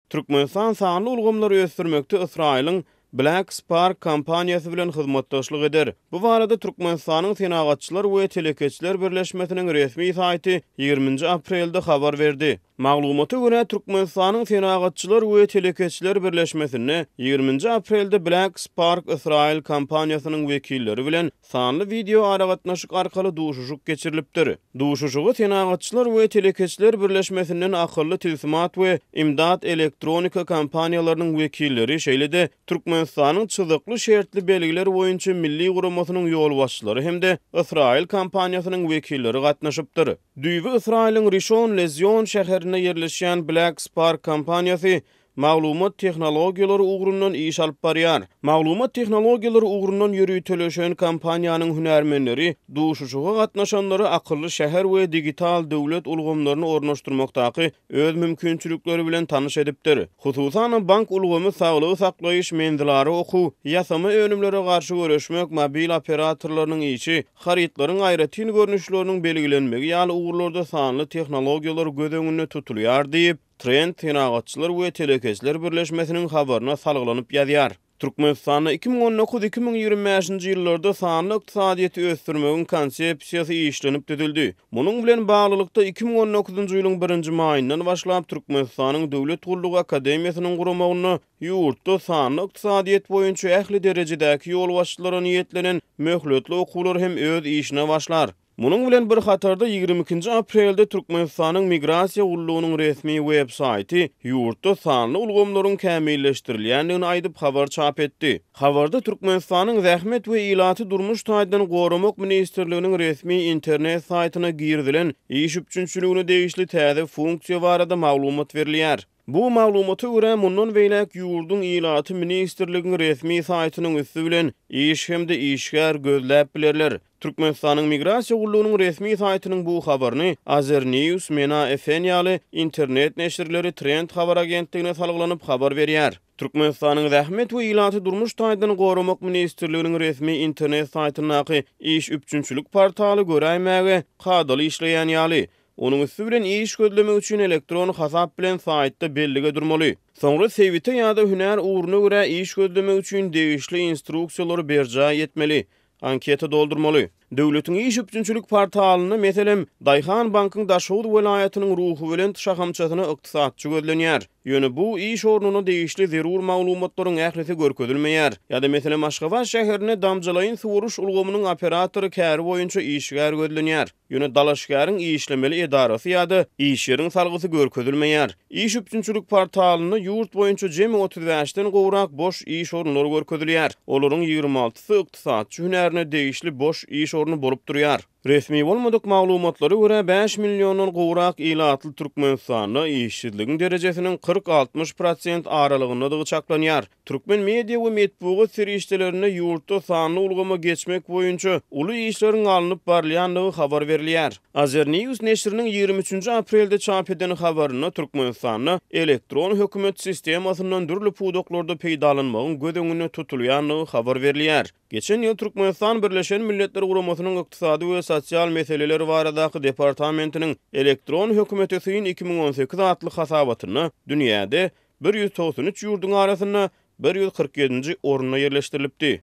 Türkmenistan sanly ulgamlary ösdürmekde Ysraýylyň Black Spark kompaniýasy bilen hyzmatdaşlyk eder. Bu barada Türkmenistanyň Senagatçylar we telekeçiler birleşmesiniň resmi saýty ýigriminji aprelde habar berdi. Maglumata görä, Türkmenistanyň Senagatçylar we telekeçiler birleşmesinde ýigriminji aprelde Black Spark ysraýyl kompaniýasynyň wekilleri bilen sanly wideoaragatnaşyk arkaly duşuşyk geçirilipdir. Duşuşyga Senagatçylar we telekeçiler birleşmesinden Akylly tilsimat we Imdat elektronika kompaniýalarynyň wekilleri, şeýle-de Türkmenistanyň Çyzykly şertli belgiler boýunça milli guramasynyň ýolbaşçylary hem-de Ysraýyl kompaniýasynyň wekilleri gatnaşypdyr. Düýbi Ysraýylyň Rişon-le-Zion şäherinde ýerleşýän Black Spark kompaniýasy maglumat tehnologiýalary ugrundan iş alyp barýar. Maglumat tehnologiýalary ugrundan ýöriteleşen kompaniýanyň hünärmenleri duşuşyga gatnaşanlary akylly şäher we digital döwlet ulgamlaryny ornaşdyrmakdaky öz mümkinçilikleri bilen tanyş edipdir. Hususan-da, bank ulgamy, saglygy saklaýyş, menzilara okuw, ýasama önümlere garşy göreşmek, mobil operatorlarynyň işi, harytlaryň aýratyn görnüşleriniň belgilenmegi ýaly ugurlarda sanly tehnologiýalar göz öňünde tutulýar diýip, Trend Senagatçylar we telekeçiler birleşmesiniň habaryna salgylanyp ýazýar. Türkmenistanda 2019, 2025-nji ýyllarda sanly ykdysadyýeti ösdürmegiň Konsepsiýasy işlenip düzüldi. Munuň bilen baglylykda, 2019-njy ýylyň birinji maýyndan başlap Türkmenistanyň Döwlet gullugy akademiýasynyň guramagynda ýurtda sanly ykdysadyýet boýunça ähli derejedäki ýolbaşçylara niýetlenen möhletli okuwlar hem öz işine başlar. Munuň bilen bir hatarda, 22-nji aprelde Türkmenistanyň Migrasiýa gullugynyň resmi web saýty ýurtda sanly ulgamlaryň kämilleşdirilýändigini aýdyp habar çap etdi. Habarda Türkmenistanyň Zähmet we ilaty durmuş taýdan goramak ministrliginiň resmi internet saýtyna girizilen iş üpjünçiligine degişli täze funksiýa barada maglumat berilýär. Bu maglumata görä, mundan beýläk ýurduň ilaty ministrligiň resmi saýtynyň üsti bilen iş hem-de işgär gözläp bilerler. Türkmenistanyň Migrasiýa gullugynyň resmi saýtynyň bu habaryny Azernews, Mena FN ýaly internet neşirleri Trend habar agentligine salgylanyp habar berýär. Türkmenistanyň Zähmet we ilaty durmuş taýdan goramak ministrliginiň resmi internet saýtyndaky iş üpjünçilik portaly göräýmäge kadaly işleýän ýaly. Onuň üsti bilen iş gözlemek üçin elektron hasap bilen saýtda bellige durmaly. Soňra sebite ýa-da hünär ugruna görä iş gözlemek üçin degişli instruksiýalary berjaý etmeli, anketa doldurmaly. Döwletiň iş üpjünçilik portalynda, meselem, Daýhan bankyň Daşoguz welaýatynyň Ruhubelent şahamçasyna ykdysatçy gözlenýär. Ýöne bu iş ornuna degişli zerur maglumatlaryň ählisi görkezilmeýär. Ýa-da, meselem, Aşgabat şäherinde damjalaýyn suwaryş ulgamynyň operatory käri boýunça işgär gözlenýär. Ýöne dalaşgäriň işlemeli edarasy ýa-da iş ýeriň salgysy görkezilmeýär. Iş üpjünçilik portalynda ýurt boýunça jemi 35-den gowrak boş iş orunlary görkezilýär. Olaryň 26-sy ykdysatçy hünärine degişli boş iş orny bolup durýar. Resmi bolmadyk maglumatlara görä, bäş milliondan gowrak ilatly Türkmenistanda işsizligiň derejesiniň 40-60 prosent aralygyndadygy çaklanýar. Türkmen media we metbugat serişdelerinde ýurtda sanly ulgama geçmek boýunça uly işleriň alnyp barylýandygy habar berilýär. Azernews neşiriniň 23-nji aprelde çap eden habarynda Türkmenistanda elektron hökümet sistemasyndan dürli pudaklarda peýdalanmagyň göz öňünde tutulýandygy habar berilýär. Geçen ýyl Türkmenistan Birleşen Milletler Guramasynyň Ykdysady we sosial meseleler baradaky departamentiniň Elektron hökümete syn 2018 atly hasabatynda dünýäde 193 ýurduň arasynda 147-nji orunda ýerleşdirilipdi.